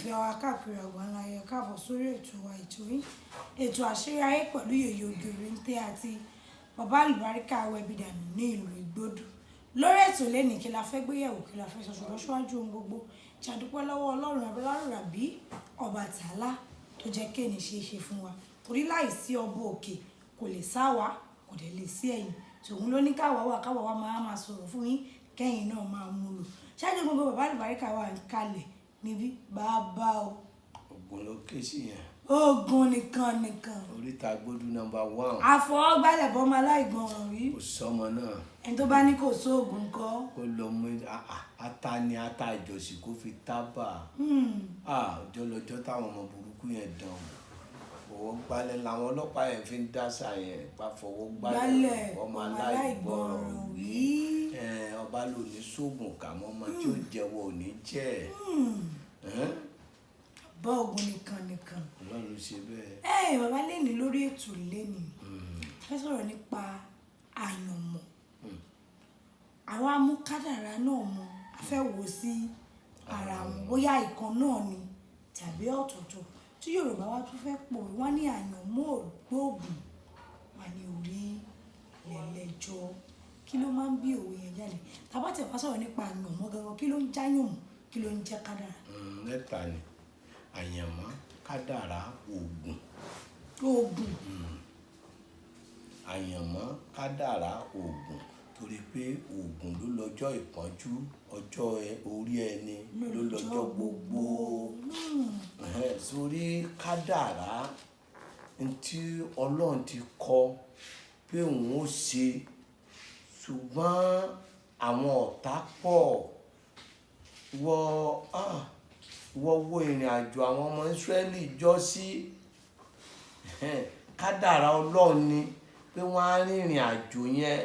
Olólùfẹ́ wa káàkiri àgbáńlá ayé, káàbọ̀ sórí ètò wa, ètò yín, ètò Àṣírí Ayé pẹ̀lú Yèyé Oge àti Bàbá Àlùbáríkà Awẹ́bídànù ní ìlú Ìgbódù. Lórí ètò lẹ́nìí, kí la fẹ́ gbéyẹ̀wò, kí la fẹ́ sọ? Ṣùgbọ́n síwájú ohun gbogbo, ṣàdúpẹ́ lọ́wọ́ Ọlọ́run Abẹ́lárùràbí, ọba tààlà tó jẹ́ kéènì ṣe é ṣe fún wa, torí láìsí ọba òkè kò lè sá wa, kò dẹ̀ lè sí ẹ̀yìn tòun ló ní káwa wà, káwa wa máa sọ̀rọ̀ fún yín, kẹ́yìn náà máa mú lò. Ṣáájú gbogbo, Bàbá Àlùbáríkà wà ń kalẹ̀ níbí, bàbá o. Ogun ló ké sí yẹn. Ogun nìkan nìkan. Oríta Gbódú number one. Àfọwọ́gbálẹ̀ bọ́mọ aláìgbọràn rí. Kò sọmọ náà. Ẹni tó bá ní kò sóògùn kọ́. Kó lọ mú ata ní ata ìjọsìn kó fi tábà. Ọjọ́ lọ́jọ́ táwọn ọmọ burúkú yẹn dán o, fọwọ́ gbálẹ̀ làwọn ọlọ́pàá yẹn fi ń dásà yẹn pa, fọwọ́ gbálẹ̀ ọmọ aláìgbọràn wí. Ọba ló ní sóògùn kà mọ́ ọmọ tí ó jẹ́wọ́ ò ní jẹ́. Bá ogun nìkan nìkan. Ọlọ́run ṣe bẹ́ẹ̀. Ẹ bàbá, lẹ́ni lórí ètò lẹ́ni fẹ́ sọ̀rọ̀ nípa àyànmọ́. Àwa mú kádàrá náà mọ́, a fẹ́ wò sí ara wọn bóyá ìkan náà ni tàbí ọ̀tọ̀ọ̀tọ̀. Tí Yorùbá wa tún fẹ́ pò wọ́n ní àyànmọ́ ògbóògùn wà ní orí lẹ́lẹ́jọ́. Kí ló máa ń bí òwe yẹn jáde? Tá bá tẹ̀ wá sọ̀rọ̀ nípa àyànmọ́ gangan, kí ló ń jáyànmọ́, kí ló ń jẹ́ kádàrá? Mẹ́ta ni: àyànmọ́, kádàrá, ògùn. Ògùn. Àyànmọ́, kádàrá, ògùn, torí pé ògùn ló lọ́jọ́ ìpọ́njú, ọjọ́ orí ẹni ló lọ́jọ́ gbogbo. Sórí kádàrá ntí Ọlọ́run ti kọ pé òun ó ṣe, ṣùgbọ́n àwọn ọ̀tá pọ̀. Wọ́ wo ìrìn àjò àwọn ọmọ Ísírẹ́lì jọ sí. Kádàrá Ọlọ́run ni pé wọ́n á rìnrìn àjò yẹn.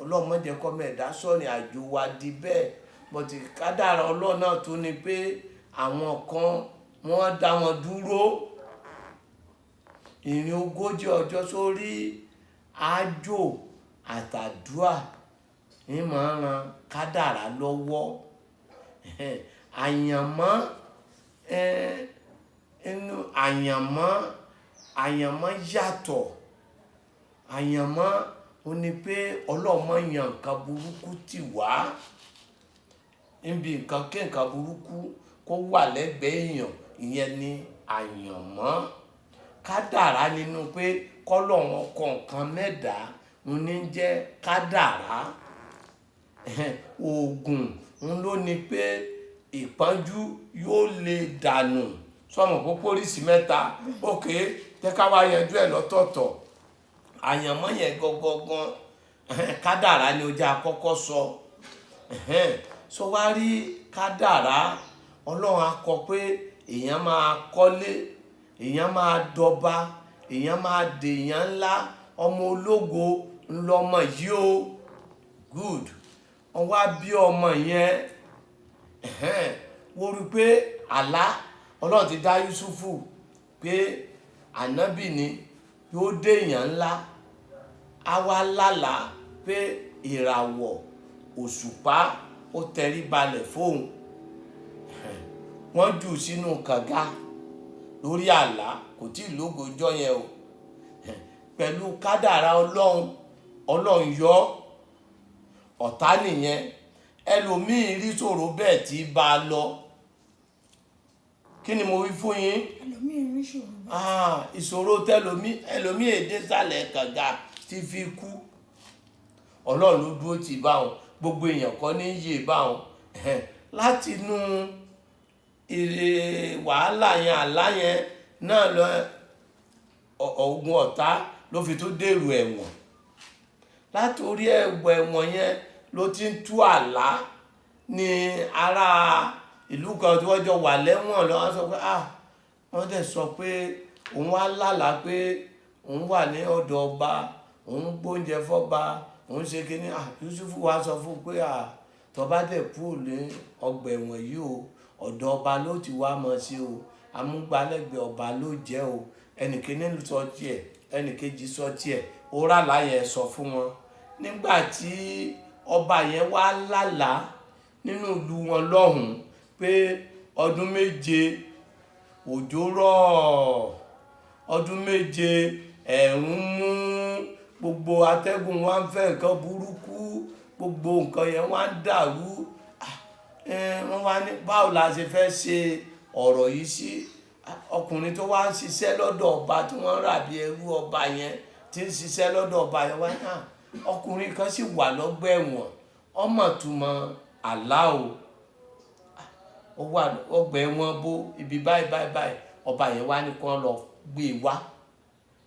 Ọlọ́run má jẹ́ kọ́mọ ẹ̀dá sọ̀rìn àjò wa di bẹ́ẹ̀. But kádàrá Ọlọ́run náà tún ni pé àwọn kan wọ́n dá wọn dúró. Ìrìn 40 ọjọ́ sórí àjò àtàdúà ní máa ń ran kádàrá lọ́wọ́. Àyànmọ́, inú àyànmọ́, àyànmọ́ yàtọ̀. Àyànmọ́ ó ní pé Ọlọ́run máa yan nǹkan burúkú tì wá. Níbi nǹkan kí nǹkan burúkú kó wà lẹ́gbẹ̀ẹ́ èèyàn, ìyẹn ni àyànmọ́. Kádàrá nínú pé kọ́lọ́run kọ nǹkan mẹ́ẹ̀dá, òun ní jẹ́ kádàrá. Ògùn òun ló ní pé ìpọ́njú yóò lè dànù. Sọ mọ̀ pé pólísì mẹ́ta, okay, jẹ́ ká wá yanjú ẹ̀ lọ́tọ̀ọ̀tọ̀. Àyànmọ́ yẹn gangan, kádàrá ni ó jẹ́ àkọ́kọ́ sọ. So wá rí kádàrá, Ọlọ́run á kọ pé èèyàn máa kọ́lé, èèyàn máa dọba, èèyàn máa dèèyàn ńlá, ọmọ ológo ńlọmọ yìí o. Good. Wọ́n wá bí ọmọ yẹn. Wọ́n rí pé àlá Ọlọ́run ti dá Yusufu pé ànábì ni yóò dèèyàn ńlá. A wá lálàá pé ìràwọ̀ òṣùpá ó tẹríbalẹ̀ fóun. Wọ́n jù sínú kànga lórí àlá, kò tí ì lógo ọjọ́ yẹn o. Pẹ̀lú kádàrá Ọlọ́run, Ọlọ́run yọ ọ̀tá nìyẹn. Ẹlòmíì rí ṣòro bẹ́ẹ̀ tí bá a lọ. Kí ni mo wí fún yín? Ẹlòmíì rí ṣòro bẹ́ẹ̀. Ìṣòro tẹlòmíì, ẹlòmíì èdè sàlẹ̀ kànga tí fi kú. Ọlọ́run ló dúró tì bá wọn. Gbogbo èèyàn kọ́ ní yè bá wọn. Láti inú èrè wàhálà yẹn, àlá yẹn náà lọ, ogun ọ̀tá ló fi tó dèrò ẹ̀wọ̀n. Látorí ẹ̀wọ̀n yẹn ló ti ń tú àlá ní ará ìlú kan tí wọ́n jọ wà lẹ́wọ̀n lọ. Wọ́n sọ pé, ah, wọ́n dẹ̀ sọ pé òun wá lálàá pé òun wà ní ọ̀dọ̀ ọba, òun gbóúnjẹ fọ́ba, òun ṣe kíní. Ah, Yusufu wá sọ fún un pé, ah, tó bá dẹ̀ kúrò ní ọgbà ẹ̀wọ̀n yìí o, ọ̀dọ̀ ọba ló ti wá mọ̀ sí o, amúgbálẹ́gbẹ̀ẹ́ ọba ló jẹ́ o. Ẹnì kíní sọ tiẹ̀, ẹnì kejì sọ tiẹ̀, ó rà láyẹn sọ fún wọn. Nígbà tí ọba yẹn wá lálàá nínú ìlú wọn lọ́hùn pé Ọdún 7 òjò rọ̀, ọdún 7 ẹ̀ẹ̀rùn mú, gbogbo atẹ́gùn wa ń fẹ́ nǹkan burúkú, gbogbo nǹkan yẹn wá ń dàrú. Wọ́n wá ní báwo la ṣe fẹ́ ṣe ọ̀rọ̀ yìí sí? Ọkùnrin tó wá ń ṣiṣẹ́ lọ́dọ̀ ọba tí wọ́n rà bí ẹrú ọba yẹn, tí ń ṣiṣẹ́ lọ́dọ̀ ọba yẹn, wá ní ọkùnrin kan sì wà lọ́gbà ẹ̀wọ̀n, ọmọ túmọ̀ àlá o, ó wà ọgbà ẹ̀wọ̀n bó ibi báyìí báyìí báyìí. Ọba yẹn wá ní kí wọ́n lọ gbé e wá.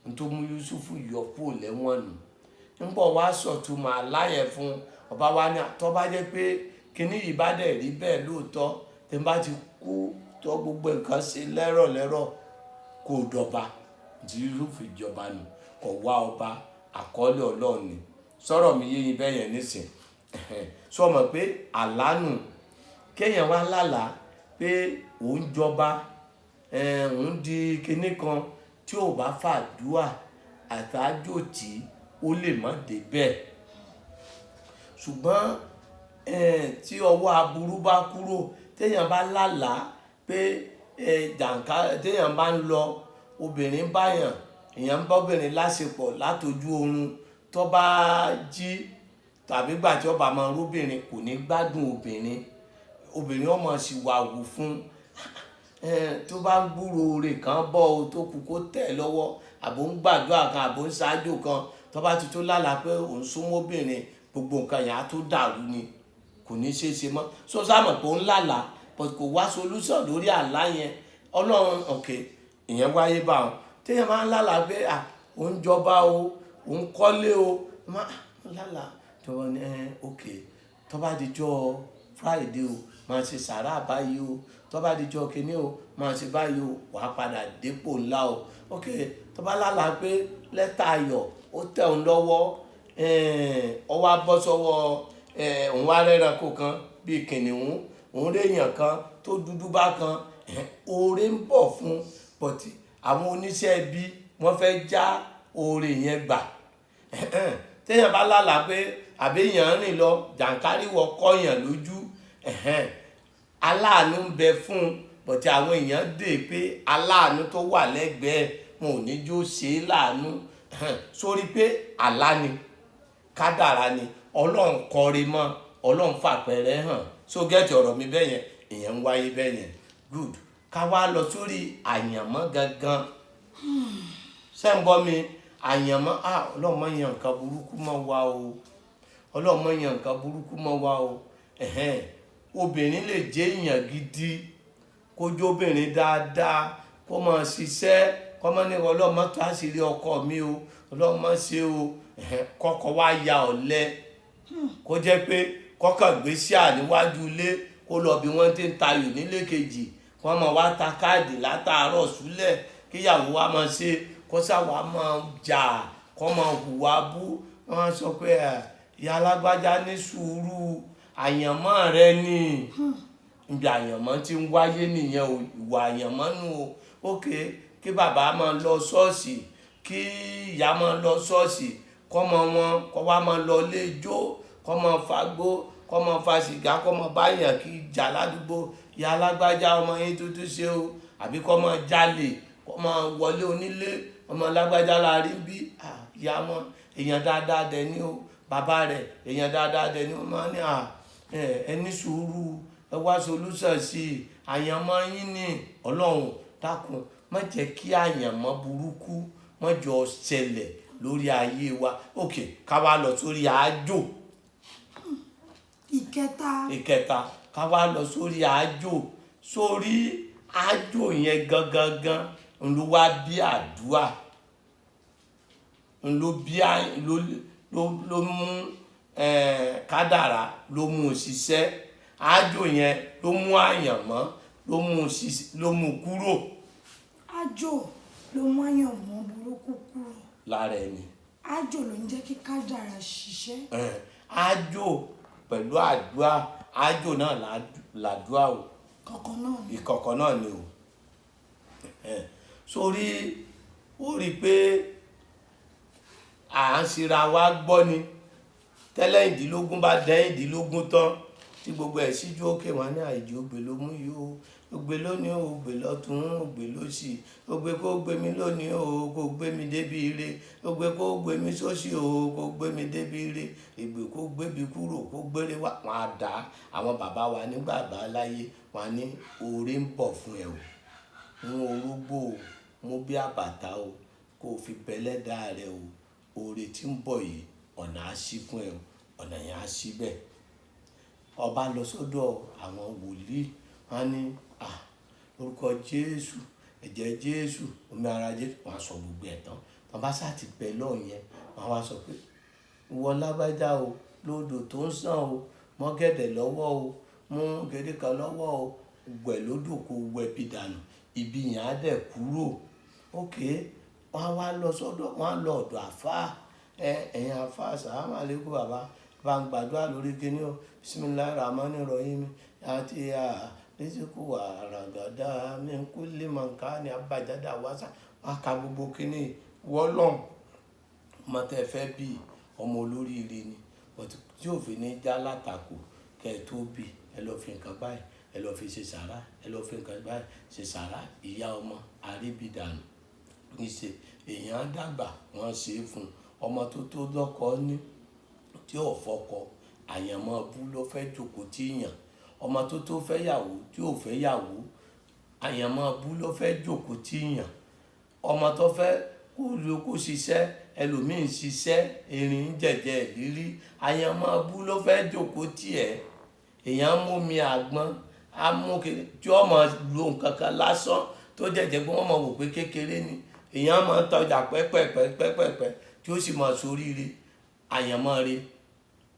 Nítorí mú Yusufu yọ kúrò lẹ́wọ̀n nù. Nígbà wá sọ̀túnmọ̀ àlá yẹn fún ọba, wa ní tó bá jẹ́ pé kíní yìí bá dẹ̀ rí bẹ́ẹ̀ lóòótọ́, tí n bá ti kú tó gbogbo nǹkan ṣe lẹ́rọ̀ lẹ́rọ̀, kó dọba. Tí Yusufu jọba nù, kò wá ọba, àkọọ́lẹ̀ Ọlọ́run ni. Sọ̀rọ̀ mi yé yín bẹ́ẹ̀ yẹn nísìn? Sọ mọ̀ pé àlá nù, kéèyàn wá lálàá pé òun jọba, òun di kinní kan, tí ò bá fàdúà àtàjò tí ó lè má dé bẹ́ẹ̀. Ṣùgbọ́n tí ọwọ́ aburú bá kúrò, téèyàn bá lálàá pé jàǹká, téèyàn bá ń lọ, obìnrin báyàn, èèyàn ń bá obìnrin láṣepọ̀ látojú oorun, tó bá jí tàbí gbà tí ó bá máa róbìnrin, kò ní gbádùn obìnrin, obìnrin ó máa sì wà wù fún. Tó bá ń gbúrò oore kan bọ́ o tó kù kó tẹ̀ lọ́wọ́, àbò ń gbàdúrà kan, àbò ń ṣáájú kan, tó bá ti tó lálàá pé òun súnmọ́ obìnrin, gbogbo nǹkan yẹn á tó dàrú ni, kò ní ṣeé ṣe mọ́. So sáà mọ̀ pé ó ń lálàá, but kò wá solution lórí àlá yẹn. Ọlọ́run, òkè ìyẹn wáyé bá wọn. Téèyàn máa ń lálàá pé òun jọba o, òun kọ́lé o, máa ń lálàá tó ní òkè, tó bá di jọ́ Friday o, máa ṣe sàrà báyìí o, tó bá di jọ́ kíní o, máa ṣe báyìí o, wàá padà dépò ńlá o. Òkè tó bá lálàá pé lẹ́tà ayọ̀ ó tẹ̀ òun lọ́wọ́, ó wá bọ́ sọ́wọ́, òun wá rẹ́ranko kan bíi kìnìún, òun réèyàn kan tó dúdú bá kan, oore ń bọ̀ fún, but àwọn oníṣẹ́ ibi wọ́n fẹ́ já oore yẹn gbà. Téèyàn bá lálàá pé àbí èèyàn rìn lọ, jàǹkáríwọ̀ kọ́yàn lójú, aláàánú ń bẹ fún un, but àwọn èèyàn dè pé aláàánú tó wà lẹ́gbẹ̀ẹ́ wọn ò ní jó ṣe é láàánú. Sórí pé àlá ni, kádàrá ni, Ọlọ́run kọrin mọ́, Ọlọ́run fàpẹẹrẹ hàn. So gẹ́tì ọ̀rọ̀ mi bẹ́yẹn, ìyẹn ń wáyé bẹ́yẹn. Good. Ká wá lọ sórí àyànmọ́ gangan. Ṣé ń gbọ́ mi? Àyànmọ́, Ọlọ́run má yan nǹkan burúkú mọ́ wa o, Ọlọ́run má yan nǹkan burúkú mọ́ wa o. Obìnrin lè jẹ́ èèyàn gidi, kó jó obìnrin dáadáa, kó máa ṣiṣẹ́, kó máa ní Ọlọ́run má tú àṣírí ọkọ mi o, Ọlọ́run má ṣe o. Kọ́kọ́ wá ya ọ̀lẹ, kó jẹ́ pé kọ́kàn gbé síà níwájú ilé, kó lọ bí wọ́n ti ń tayò nílé kejì, kó máa wá ta káàdì látàárọ̀ súlẹ̀, kíyàwó wa máa ṣe, kó sáwà máa jà, kó máa hùwà bú. Wọ́n sọ pé ìyá alágbájá ní sùúrù, àyànmọ́ rẹ ni. Ibi àyànmọ́ tí ń wáyé nìyẹn o, ìwà àyànmọ́ nù o. Ókè, kí bàbá máa lọ ṣọ́ọ̀ṣì, kí ìyá máa lọ ṣọ́ọ̀ṣì, kọ́mọ wọn kọ́ wá máa lọ ilé ijó, kọ́ máa fagbó, kọ́ máa fa sìgá, kọ́ máa báyàn kí jà ládùúgbò, ìyá alágbájá ọmọ yín tuntun ṣe o, àbí kọ́ máa jalè, kọ́ máa wọlé onílé, ọmọ alágbájá la rí bí, ìyá wọn èèyàn dáadáa dẹ̀ ni o, bàbá rẹ̀ èèyàn dáadáa dẹ̀ ni o. Máa ní ẹ ní sùúrù, ẹ wá solution sí i, àyànmọ́ yín ni. Ọlọ́run dákun, má jẹ́ kí àyànmọ́ burúkú má jọ ṣẹlẹ̀ lórí ayé wa. Ok, ká wá lọ sórí àájò. Ìkẹta. Ìkẹta, ká wá lọ sórí àájò. Sórí àájò yẹn gangan gan ló wá bí àdúà, ló bí ló mú kádàrá, ló mú ṣiṣẹ́. Àájò yẹn ló mú àyànmọ́, ló mú ṣiṣẹ́, ló mú kúrò. Àájò ló mú àyànmọ́ burúkú kúrò lára ẹni. Àájò ló ń jẹ́ kí kádàrá ṣiṣẹ́. Àájò pẹ̀lú àdúà, àájò náà làdúà o. Kọ̀ọ̀kan náà ni. Ìkọ̀kọ̀ náà ni o. Sórí ó rí i pé à ń ṣera wa gbọ́ ni. Tẹ́lẹ̀ ìdílógún bá dẹ́ ìdílógún tán tí gbogbo ẹ̀ síjú òkè, wọn ní àìjí ògbè ló mú yìí o. Ògbè lónìí o, ògbè lọ́tún, ògbè lósì. Ògbè kó gbé mi lónìí o, kó gbé mi débi ire. Ògbè kó gbé mi sósì o, kó gbé mi débi ire. Ègbè kó gbé mi kúrò, kó gbére wá. Wọ́n á dá àwọn bàbá wa nígbà bá láyé, wọ́n á ní oore ń bọ̀ fún ẹ o. Mú orógbó o, mú bí àbàtà o, kó fi bẹ́lẹ́dà rẹ o. Oore tí ń bọ̀ yìí, ọ̀nà á ṣí fún ẹ o, ọ̀nà yẹn á ṣí bẹ́ẹ̀. Ọba lọ sọ́dọ̀ àwọn wòlíì, wọ́n á ní, à, orúkọ Jésù, ẹ̀jẹ̀ Jésù, omi ara Jésù, wọ́n á sọ gbogbo ẹ̀ tán. Wọ́n bá sá ti bẹ lọ́hùn yẹn, wọ́n á wá sọ pé, ìwọ lágbájá o, lódò tó ń sàn o, mọ́gẹ̀dẹ̀ lọ́wọ́ o, mú gèdè kan lọ́wọ́ o, wẹ̀ lódò kó wẹ bí dànù, ibi yẹn á dẹ̀ kúrò. Okay, wọ́n á wá lọ sọ́dọ̀, wọ́n á lọ ọ̀dọ̀ àfáà. Ẹ, ẹ̀yin àfáà, sàlámù aláìkú bàbá, bá ń gbàdúrà lórí kíní o. Bismillahir Rahmanir Rahim. Àti à, rísíkù àràgàdá, mi ń kú lé mọ̀ nǹkan ní abájáde àwàsà. Wọ́n á ka gbogbo kíní wọ́lọ́n. Ọmọ tí ẹ fẹ́ bí, ọmọ olóríire ni. But tí ò fi ní já látakò kí ẹ tó bí, ẹ lọ fi nǹkan báyìí, ẹ lọ fi ṣe sàrá, ẹ lọ fi nǹkan báyìí ṣe sàrá. Ìyá ọmọ àríbidànù. Níṣe èèyàn dàgbà, wọ́n ṣe é fún un. Ọmọ tó tó lọ́kọ ní, tí ò fọkọ, àyànmọ́ bú ló fẹ́ jókòó tí yàn. Ọmọ tó tó fẹ́ yàwó, tí ò fẹ́ yàwó, àyànmọ́ bú ló fẹ́ jókòó tí yàn. Ọmọ tó fẹ́ kó lọ kó ṣiṣẹ́, ẹlòmíì ń ṣiṣẹ́, erin ń jẹ̀jẹ̀ ìrírí, àyànmọ́ bú ló fẹ́ jókòó tì ẹ́. Èèyàn mú mi àgbọn, á mú kí tí ọmọ lo nǹkan kan lásán tó jẹ̀jẹ̀ pé wọ́n mọ̀ wò pé kékeré ni. Èèyàn máa ń tọ́jà pẹpẹpẹpẹpẹ tí ó sì máa soríire. Àyànmọ́ re,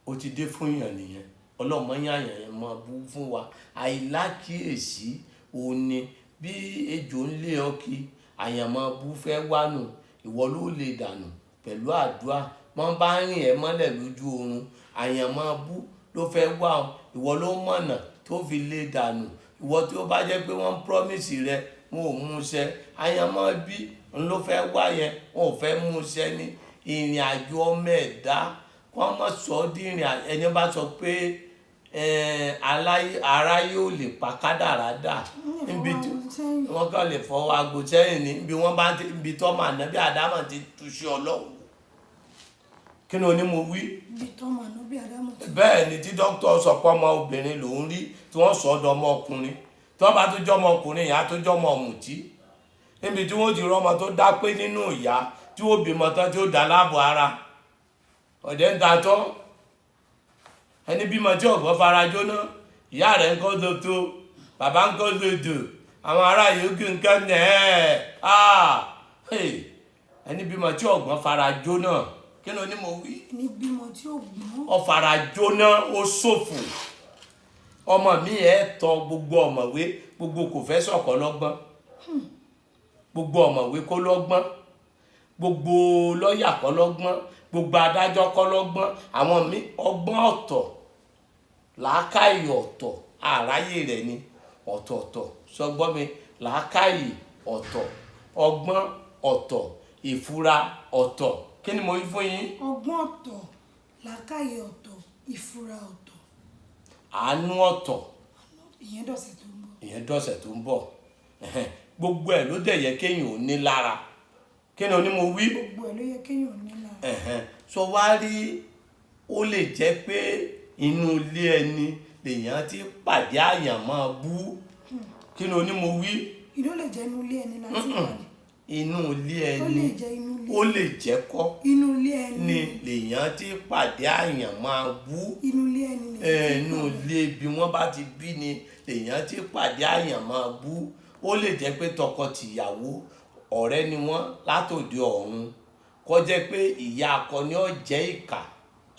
ó ti dé fún èèyàn nìyẹn. Ọlọ́run máa ń yàn àyànmọ́ bú fún wa. Àìlákíyèsí òní bí ejò ń lé ọ kí àyànmọ́ bú fẹ́ wá nù, ìwọ ló lè dànù pẹ̀lú àdúrà. Wọ́n bá ń rìn ẹ́ mọ́lẹ̀ lójú oorun, àyànmọ́ bú ló fẹ́ wá ọ, ìwọ ló mọ̀nà tó fi lè dànù. Ìwọ tí ó bá jẹ́ pé wọ́n promise rẹ, wọn ò mú ṣẹ. Àyànmọ́ bí ń ló fẹ́ wá yẹn, wọn ò fẹ́ mú ṣẹ ní ìrìn àjò ọmọ ẹ̀dá. Wọ́n má sọ ọ́ di ìrìn àjò. Ẹni bá sọ pé, aráyé ò lè pa kádàrá dà. Níbi tí wọ́n kàn lè fọwọ́ ago sẹ́yìn ní, níbi wọ́n bá ti, níbi tó máa ná bí Àdámọ̀ ti tú sí Ọlọ́run. Kí ni o ní mo wí? Níbi tó máa ná bí Àdámọ̀ ti. Bẹ́ẹ̀ ni tí dókítà sọ pé ọmọ obìnrin lòún rí, tí wọ́n sọ ọ́ dọmọ ọkùnrin. Tí wọ́n bá tún jọ́ ọmọ ọkùnrin, ìyá tó jọ́ ọmọ ọ̀mùtí. Níbi tí wọ́n ti rọ́ ọmọ tó dá pé nínú ìyá, tí ó bímọ tán tí ó dá láàbò ara. Ọ̀dẹ̀ ń ta tọ́. Ẹni bímọ tí ọ̀gbọ́n fara jóná. Ìyá rẹ̀ ń kọ́ dodo, bàbá ń kọ́ dodo. Àwọn ará yòókù ń kọ́ nẹ̀ ẹ́. Hey. Ẹni bímọ tí ọ̀gbọ́n fara jóná. Kí ni o ní mo wí? Ẹni bímọ tí ọ̀gbọ́n. Ó fara jóná, ó ṣòfò. Ọmọ mi ẹ̀ tọ gbogbo ọ̀mọ̀wé, gbogbo kò fẹ́ sọ̀kọ́ lọ́gbọ́n. Gbogbo ọ̀mọ̀wé kó lọ́gbọ́n. Gbogbo lọ́yà kọ́ lọ́gbọ́n. Gbogbo adájọ́ kọ́ lọ́gbọ́n. Àwọn mi ọgbọ́n ọ̀tọ̀, làákàyè ọ̀tọ̀, àráyè rẹ̀ ni ọ̀tọ̀ọ̀tọ̀. Sọgbọ́n mi, làákàyè ọ̀tọ̀, ọgbọ́n ọ̀tọ̀, ìfura ọ̀tọ̀. Kí ni mo wí fún yín? Ọgbọ́n ọ̀tọ̀, làákàyè ọ̀tọ̀, ìfura ọ̀tọ̀. Àánú ọ̀tọ̀. Ìyẹn dọ̀sẹ̀ tó ń bọ̀. Ìyẹn dọ̀sẹ̀ tó ń bọ̀. Gbogbo ẹ̀ ló dẹ̀ yẹ kéèyàn ò ní lára. Kí ni o ní mo wí? Gbogbo ẹ̀ ló yẹ kéèyàn ò ní lára. Sọ wá rí, ó lè jẹ́ pé inú ilé ẹni lèèyàn ti pàdé àyànmọ́ bú. Kí ni o ní mo wí? Ìlú lè jẹ́ inú ilé ẹni láti pàdé. Inú ilé Ó ẹni. lè jẹ́ inú ilé. Ó lè jẹ́ kọ́. Inú ilé ẹni. Ni lèèyàn ti pàdé àyànmọ́ bú. Inú ilé ẹni lèèyàn ti Inú pàdé. ilé bí wọ́n bá ti bí ni lèèyàn ti pàdé àyànmọ́ bú. Ó lè jẹ́ pé tọkọ-tìyàwó ọ̀rẹ́ ni wọ́n látòdì ọ̀run. Kó jẹ́ pé ìyá akọ ni ó jẹ́ ìkà.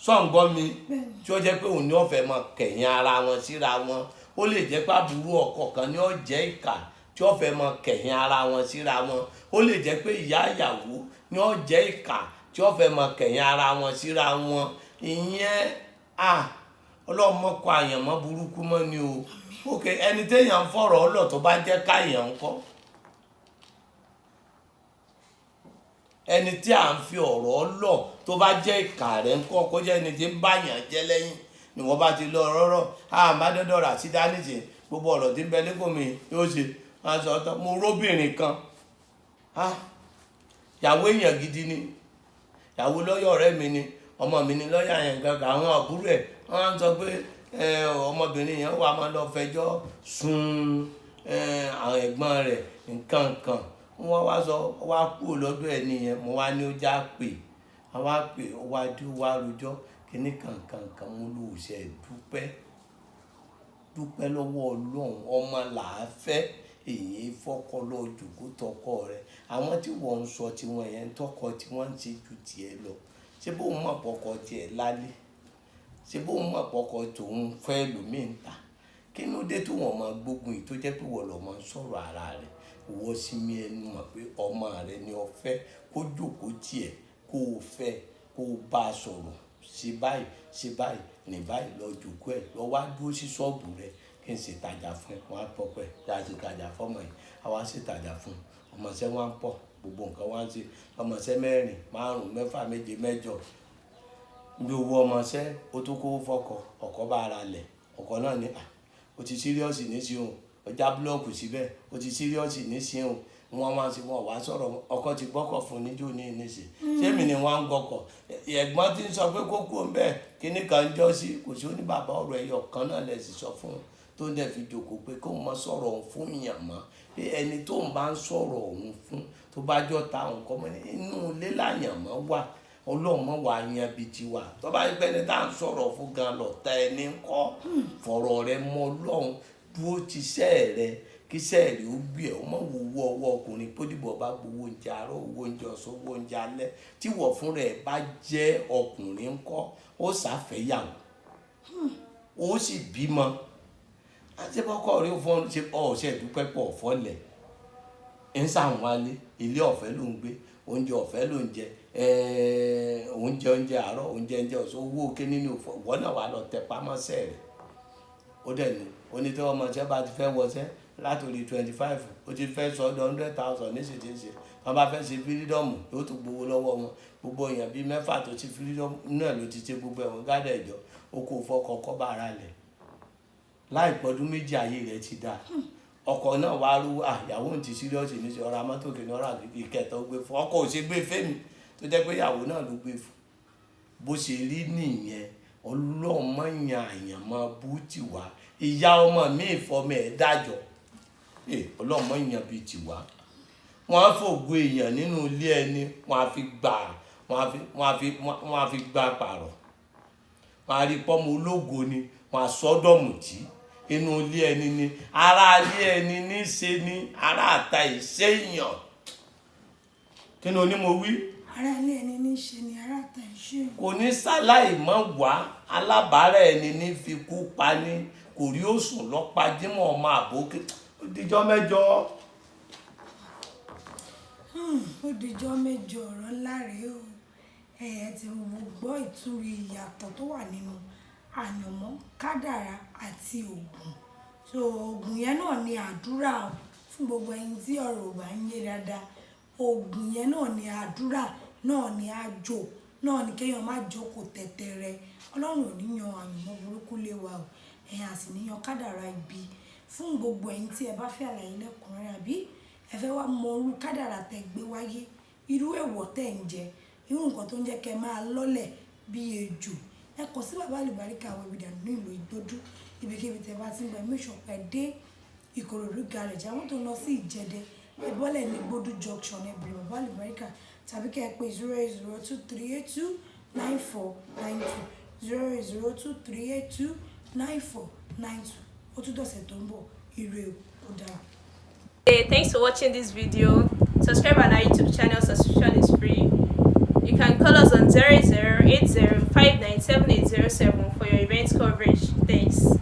Sọ ń gbọ́ mi? Bẹ́ẹ̀ni. Tí ó jẹ́ pé òun ni ó fẹ́ máa kẹ̀yìn ara wọn síra wọn. Ó lè jẹ́ pé àbúrò ọkọ kan ni ó jẹ́ ìkà tí ó fẹ́ máa kẹ̀yìn ara wọn síra wọn. Ó lè jẹ́ pé ìyá ìyàwó ni ó jẹ́ ìkà tí ó fẹ́ máa kẹ̀yìn ara wọn síra wọn. Ìyẹn, Ọlọ́run mọ́ kọ àyànmọ́ burúkú mọ́ ni o. Ok, ẹni tí èèyàn ń fọ̀rọ̀ ọlọ́ tó bá jẹ́ káyàn ń kọ́. Ẹni tí à ń fi ọ̀rọ̀ ọlọ́ tó bá jẹ́ ìkà rẹ̀ ń kọ́, kó jẹ́ ẹni tí ń bá yàn jẹ́ lẹ́yìn. Ni wọ́n bá ti lọ rọ́rọ́, a máa dọ́dọ̀ rà sí dánìjì. Gbogbo ọ̀rọ̀ tí ń bẹ lẹ́kọ̀ọ́ mi yóò ṣe. Wọ́n á sọ ọ́ tán. Mo róbìnrin kan, ah, ìyàwó èèyàn gidi ni, ìyàwó lọ́yọ̀ ọ̀rẹ́ mi ni, ọmọ mi ni lọ́yà yẹn gangan. Àwọn àbúrò ẹ̀ wọ́n á sọ pé ọmọbìnrin yẹn wà máa lọ fẹjọ́ sun àwọn ẹ̀gbọ́n rẹ̀ nǹkan kan. Wọ́n wá sọ wá kúrò lọ́dọ̀ ẹ̀ nìyẹn. Mo wá ní ó já pè, wọ́n wá pè, ó wá dé, ó wá rojọ́ kíní kankan kan. Mo lò ṣe dúpẹ́ dúpẹ́ lọ́wọ́ Ọlọ́run. Ọmọ làá fẹ́, èyí fọ́kọ lọ jòkó tọkọ rẹ̀. Àwọn tí wọ́n ń sọ tiwọn yẹn, tọkọ tí wọ́n ń ṣe ju tiẹ̀ lọ. Ṣé bóun mọ̀ pọkọ tiẹ̀ lálé? Ṣé bóun mọ̀ pọkọ tòun fẹ́ lòmíì ń ta? Kí ló dé tó wọ́n máa gbógun yìí tó jẹ́ pé wọ́n lọ́ máa ń sọ̀rọ̀ ara rẹ̀? Wọ́n sì mí ẹnu mọ̀ pé ọmọ rẹ ni ọ fẹ́ kó jòkó tiẹ̀, kó o fẹ́ kó o bá a sọ̀rọ̀, ṣe báyìí, ṣe báyìí, rìn báyìí, lọ jòkó ẹ̀, lọ wá dúró sí ṣọ́ọ̀bù rẹ kí n ṣe tajà fún ẹ. Wọ́n á pọpọ ẹ̀ kí a ṣe tajà fọ́mọ yìí. Àwa ṣe tajà fún un. Ọmọọṣẹ́ wa ń pọ̀, gbogbo nǹkan wa ń ṣe. Ọmọọṣẹ́ mẹ́rin, márùn-ún, mẹ́fà, méje, mẹ́jọ. Bí owó ọmọọṣẹ́ ó tó kó fọkọ, ọkọ bá ara lẹ̀. Ọkọ náà ní, à, ó ti serious nísìnyí o. Ó já búlọ́ọ̀kù síbẹ̀, ó ti serious nísìnyí o. Wọ́n máa ń ṣe, wọ́n wá sọ̀rọ̀. Ọkọ ti gbọ́kọ̀ fún níjó ní nísìnyí. Ṣé èmi ni wọ́n ń gbọ́kọ̀? Ẹ̀gbọ́n tí ń sọ pé kó kúrò ńbẹ̀, kíní kan ń jọ́ sí, kò sí ó ní bàbá ọ̀rọ̀ ẹyọ kan náà lẹ̀ sì sọ fún un tó ń dẹ̀ fi jókòó pé kó má sọ̀rọ̀ òun fún èèyàn mọ́. Pé ẹni tó ń bá ń sọ̀rọ̀ òun fún tó bá jọ ta òun kọ́ mọ́ inú ilé láyàn mọ́ wà. Ọlọ́run mọ́ wà yan bí ti wà. Tó bá jẹ́ pé ẹni tá à ń sọ̀rọ̀ fún gan lọ̀tá ẹni ń kọ́, fọ̀rọ̀ rẹ mọ́ Ọlọ́run, dúró ti iṣẹ́ rẹ, kí iṣẹ́ rẹ ó gbé ẹ. Ó mọ̀ wo owó ọwọ́ ọkùnrin pé dìbò bá gbowó oúnjẹ àárọ̀, owó oúnjẹ ọ̀sán, owó oúnjẹ alẹ́. Tí wọ̀ fún rẹ̀ bá jẹ́ ọkùnrin ń kọ́, ó ṣàfẹ́yàwó, ó sì bímọ. Àti bọ́kọ rí fún ọ ṣe ọ ṣe dúpẹ́ pọ̀ fọ́lẹ̀. Ń sàn wálé, ilé ọ̀fẹ́ ló ń gbé, oúnjẹ ọ̀fẹ́ ló ń jẹ, oúnjẹ oúnjẹ àárọ̀, oúnjẹ oúnjẹ ọ̀sán, owó kíní ní òfò. Ìwọ náà wà lọ tẹ pamọ́ṣẹ́ rẹ̀. Ó dẹ̀ ní, ó ní tí ọmọọṣẹ́ bá ti fẹ́ wọṣẹ́ látòrí 25, ó ti fẹ́ sọ ọdún 100,000 nísinsìnyí. Wọ́n bá fẹ́ ṣe freedom, yóò tún gbowó lọ́wọ́ wọn. Gbogbo èèyàn bí mẹ́fà tó ti freedom náà ló ti ṣe gbogbo ẹ̀wọ̀n gádà ìjọ. Ó kó fọkọ kọ́ bá ara lẹ̀. Láì pọ̀dún méjì ayé rẹ̀ ti dà. Ọkọ náà wá rú, à, ìyàwó òun ti serious níṣẹ́, ọ̀rá mọ́tò kìíní, ọ̀rá ìkẹta ó gbé fún. Ọkọ ò ṣe gbé fẹ́mi tó jẹ́ pé ìyàwó náà ló gbé fún. Bó ṣe rí nìyẹn. Ọlọ́run má yan àyàn mọ́ bú tì wá. Ìyá ọmọ mi ìfọmọ ẹ̀ dájọ́. Ọlọ́run má yan bí tì wá. Wọ́n á fògo èèyàn nínú ilé ẹni, wọ́n á fi gbà, wọ́n á fi gbà pààrọ̀. Wọ́n á rí pọ́nmọ ológo ni, wọ́n á sọ́dọ̀mù tí inú ilé ẹni ni. Ará ilé ẹni ní ṣe ni, ará àta ìṣe èèyàn. Kí ni oní mo wí? Ará ilé ẹni ní ṣe ni, ará àta ìṣe èèyàn. Kò ní sáláì mọ́ wá, alábàárà ẹni ní fi kú pa ní, kò rí òsùn lọ́pa Jímọ̀ ọmọ àbókè. Ó dijọ́ mẹ́jọ. Ó dijọ́ mẹ́jọ. Ọ̀rọ̀ ńlá rèé o. Ẹ̀yẹ tí mo gbọ́ ìtúrí ìyàtọ̀ tó wà nínú àyànmọ́, kádàrá àti ògùn. So ògùn yẹn náà ni àdúrà fún gbogbo ẹni tí ọ̀rọ̀ ò bá ń yé dáadáa. Ògùn yẹn náà ni àdúrà, náà ni àjò, náà ni kí èèyàn má jókòó tẹ̀tẹ̀rẹ. Ọlọ́run ò ní yan àyànmọ́ burúkú lé wa o. Ẹ̀yin a sì ní yan kádàrá ibi. Fún gbogbo ẹ̀yin tí ẹ bá fẹ́ àlàyé lẹ́kùnrẹ́rẹ́ àbí ẹ fẹ́ wá mọ irú kádàrá tẹ gbé wáyé, irú èèwọ̀ tẹ ń jẹ, irú nǹkan tó ń jẹ́ kí ẹ máa lọ́lẹ̀ bí ejò, ẹ kàn sí Bàbá Àlùbáríkà Awẹ́bídànù ní ìlú Ìgbódú. Ibikíbi tí ẹ bá ti ń bọ̀, make sure pé ẹ dé Ìkòròdú garage. Àwọn tó ń lọ sí Ìjẹ̀dẹ̀, ẹ bọ́lẹ̀ ní Ìgbódú junction, ẹ bèrè Bàbá Àlùbáríkà tàbí kí ẹ pè 08023829492, 08023829492. Ó tún dọ̀sẹ̀ tó ń bọ̀. Ire o, ó dára. Hey, thanks for watching this video. Subscribe on our YouTube channel, subscription is free. You can call us on 0080 for your event coverage. Thanks.